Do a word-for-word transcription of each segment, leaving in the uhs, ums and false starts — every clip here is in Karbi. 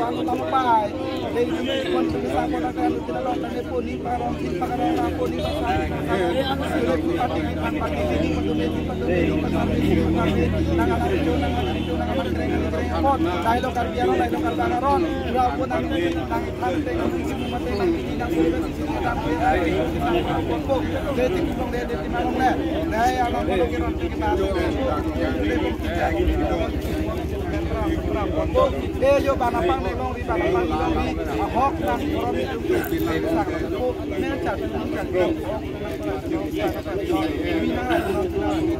Lapu anu lapu pai. Dei, dei, kon pini sa kon akan, dei, dei, dei, dei, poni parong, poni parong, poni parong. Nang alam jo, nang alam jo, nang alam kreng, kreng, kreng. Dai lo Karbi Anglong, dai lo Karbi Anglong. Lapu nang, nang than, nang, nang, nang, nang, nang, nang, nang, nang, nang, Eh, yo, bana pang ne long ri, bana pang ne long ri. Ahok nang korom ni tum tum tum sak tum tum. Men chat tum tum tum.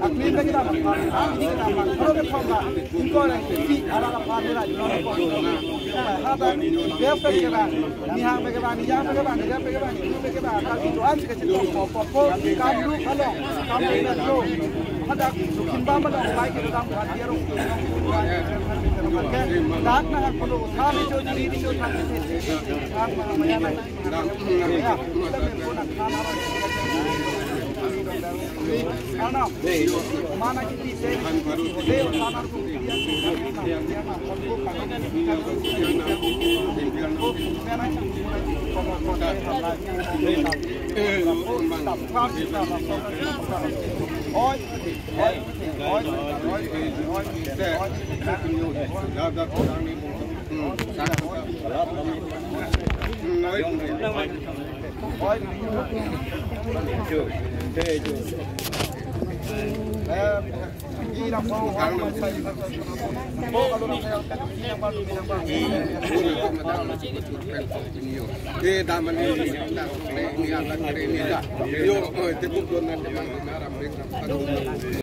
Aklim lagi dah, aklim lagi dah, aklim lagi dah. Ingkoi lagi, si, ada apa ni lagi? Ada, dia pergi lah. Nihang pekebang, nihang pekebang, nihang pekebang, nihang pekebang, kal itu an sika situ, po, po, po, kamlu, kalong, kamlu, kalong. Hadak, sukin ba malong, pai kita dam, buat dia rong. Dak na hak pulu, thani jo, jiri, jiri, jo, thani, thani, thani, thani, thani, thani, thani, thani, thani, thani, thani, Arnam, mana kiti se, Dev Sanar ko diya, Oi, oi, oi, oi, oi, oi. Eh, damani, yo, eh, tepuk donan, teman, teman,